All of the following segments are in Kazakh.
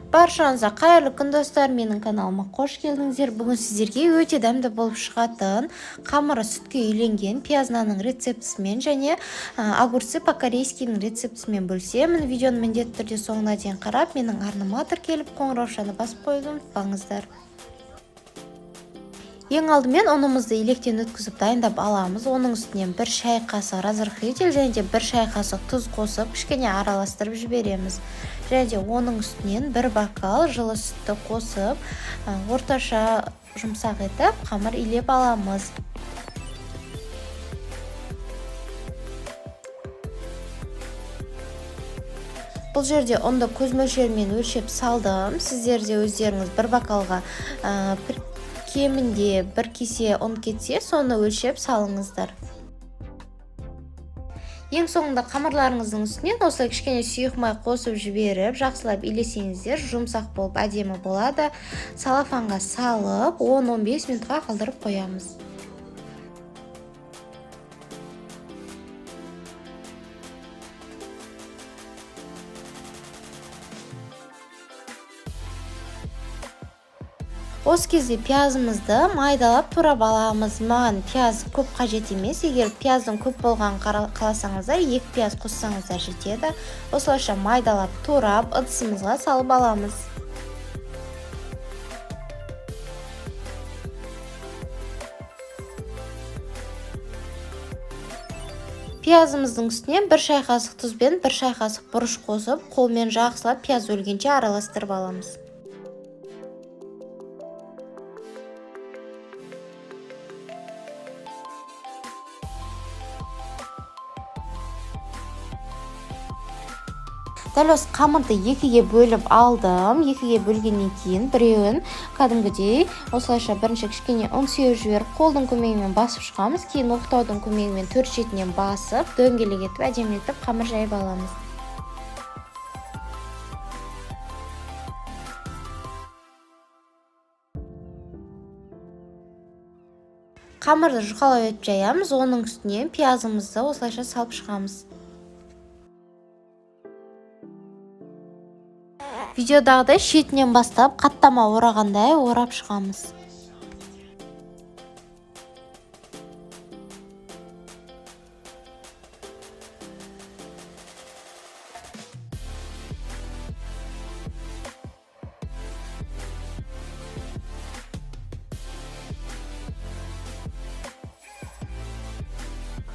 Баршаңызға қайырлы күн, достар! Менің каналыма қош келдіңіздер. Бүгін сіздерге өте дәмді болып шығатын қамыры сүтке үйленген пияз нанның рецептісімен және огурцы по-корейскийдің рецептісімен бөлісемін. Видеоны міндетті түрде соңына дейін қарап, менің арнама тіркеліп, қоңыраушаны басып қоюды ұмытпаңыздар. Ең алдымен ұнымызды електен өткізіп дайындап аламыз. Оның үстінен 1 шай қасық разрыхлитель және де 1 шай қасық тұз қосып, кішкене араластырып жібереміз. Және де оның үстінен 1 бокал жылы сүтті қосып, орташа жұмсақ етіп қамыр илеп аламыз. Бұл жерде ұнды көз мөлшерімен өлшеп салдым. Сіздер де өздеріңіз 1 бокалға кемінде 1 кесе ұн кетсе, соны өлшеп салыңыздар. Ең соңында қамырларыңыздың үстінен осылай кішкене сұйық май қосып жіберіп, жақсылап илесеңіздер, жұмсақ болып әдемі болады. Салафанға салып, 10-15 минутқа қалдырып қоямыз. Осы кезде пиязымызды майдалап турап аламыз. Маған пияз көп қажет емес. Егер пияздың көп болғанын қаласаңыздар, 2 пияз қоссаңыздар жетеді. Осылайша майдалап турап, ыдысымызға салып аламыз. Пиязымыздың үстіне 1 шай қасық тұз бен 1 шай қасық бұрыш қосып, қолмен жақсылап пияз өлгенше араластырып аламыз. Дәл осы қамырды 2-ге бөліп алдым. 2-ге бөлгеннен кейін біреуін кәдімгідей осылайша бірінші кішкене ұн сеуіп жіберіп, қолдың көмегімен басып шығамыз. Кейін оқтаудың көмегімен 4 шетінен басып, дөңгелек етіп, әдемілетіп қамыр жайып аламыз. Қамырды жұқалау етіп жаямыз, оның үстіне пиязымызды осылайша салып шығамыз. Видеодағыдай шетінен бастап қаттама орағандай орап шығамыз.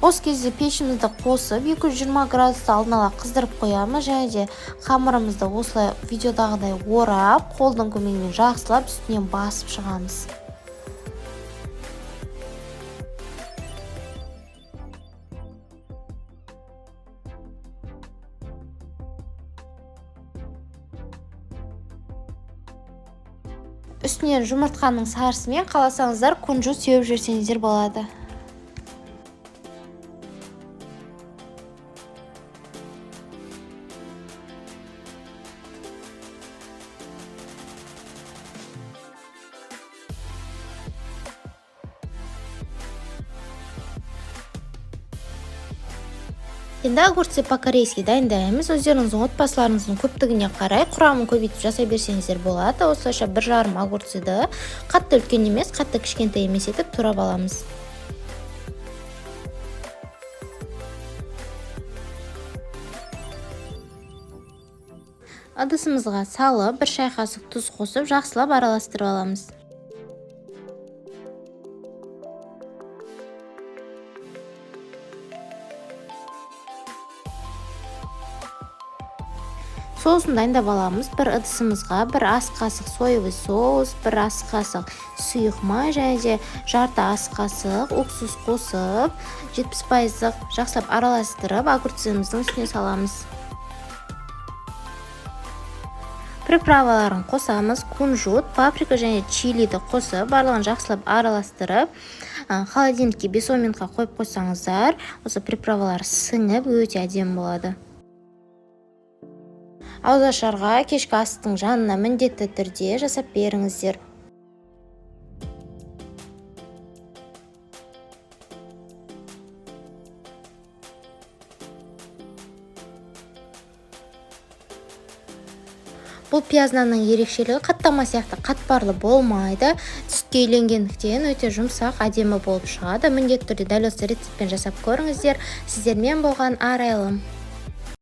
Осы кезде пешімізді қосып, 220 градуста алдын ала қыздырып қоямыз. Және де қамырымызды осылай видеодағыдай орап, қолдың көмегімен жақсылап үстінен басып шығамыз. Үстінен жұмыртқаның сарысымен қаласаңыздар кунжут сеуіп жіберсеңіздер болады. Енді огурцы по-корейски дайындаймыз. Өздеріңіздің отбасыларыңыздың көптігіне қарай құрамын көбейтіп жасай берсеңіздер болады. Осылайша бір жарым огурцыды қатты үлкен емес, қатты кішкентай емес етіп турап аламыз. Ыдысымызға салып, 1 шай қасық тұз қосып, жақсылап араластырып аламыз. Соусын дайындап аламыз. Бір ыдысымызға 1 ас қасық соевый соус, 1 ас қасық сұйық май және де жарты ас қасық уксус қосып, 70% жақсылап араластырып, огурцымыздың үстіне саламыз. Приправаларын қосамыз. Кунжут, паприка және чилиді қосып, барлығын жақсылап араластырып, холодильникке 5-10 минутқа қойып қойсаңыздар, осы приправалар сіңіп өте әдемі болады. Ауызашарға кешкі астың жанына міндетті түрде жасап беріңіздер. Бұл Бұл пияз нанның ерекшелігі қаттама сияқты қатпарлы болмайды, сүтке үйленгендіктен өте жұмсақ, әдемі болып шығады. Міндетті түрде дәл осы рецептпен жасап көріңіздер. Сіздермен болған Арайлым.